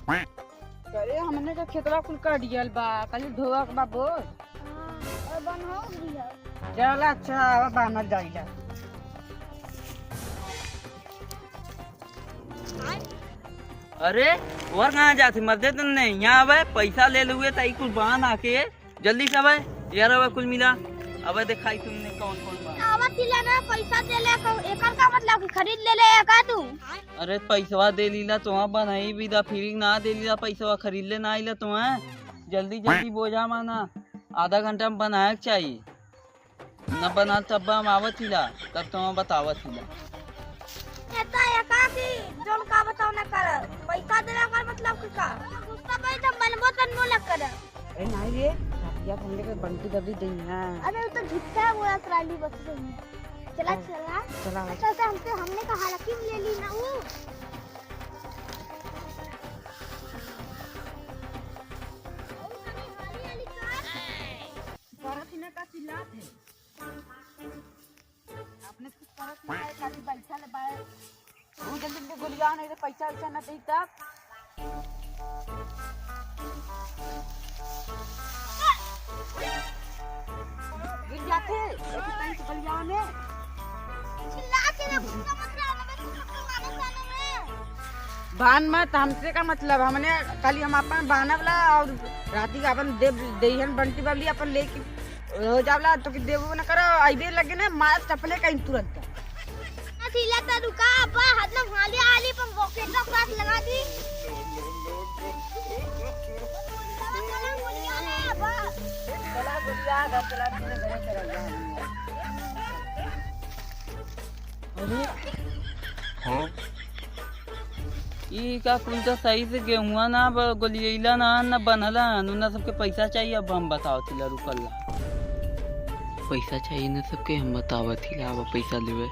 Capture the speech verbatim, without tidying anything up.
अरे, हमने का खेतवा कुल काटियल बा, खाली ढोआ के बा बोल। हाँ, और बनहो दिया। चल, अच्छा, अब बान्हल जाइला। अरे, और कहाँ जात ही मर्दे तन्ने? यहाँ आवे, पैसा ले लुए, त ई कुल बान्ह आके, जल्दी से आवे। यार, आवे कुल मिला। अबे, देखाई तुमने कौन कौन बान्ह। आवत ही लेना, पैसा दे ले, क-, एकर का मतलब कि खरीद ले ले का तू? अरे, पैसवा दे लीला, तोहा बनाई भी दा, फिर ना दे लीला, पैसवा खरीद ले ना आइला तोहा। जल्दी, जल्दी बोझा माना, आधा घंटा में बनाए के चाहिए। न बनाल तब हम आवत हिला, तब तो हम बतावत हिला। एता एका की जोन का बताओ न कर, पैसा देला कर मतलब कि का? गुस्सा पे जब बनबो तनबो न कर। अरे नाही रे, रातिया को हमने के बंटी दबी दई है। अरे वो तो झुट्टा बोला ट्राली बस गई है। चला, हाँ। चला। चला। अच्छा, तो हमसे, हमने का हालांकि ले ली ना वो। करत ही ना का चिल्लात है। अपने कुछ करत नहीं है, खाली बैठा ले बाय। वो जल्दी जल्दी गोलिया नहीं तो पैसा वैसा ना दे तब। गिर जाते, एक पैसा गोलिया में। चिल्ला के ना भूखा मत रहना, मैं तुझको मानो खाने में। भान मत, हमसे का मतलब, हमने खाली हम अपन बानब ला और राती का अपन देव देहन बंटी बबली अपन लेके हो जावला, तो कि देबो न करो, अइबे लगे ना, मार चपले कहीं तुरंत। सीला तो रुका, अब्बा, हाथ में हाली हाली पर बॉकेट का पास लगा दी। अरे, हाँ? ई का कुल तो सही से गेहुआ ना ब-, गोलियैला ना, ना बनला, उन्ना सबके पैसा चाहिए। अब हम बतावत हिला, रुकल ला। पैसा चाहिए ना सबके, हम बतावत हिला, अब पैसा लेवे।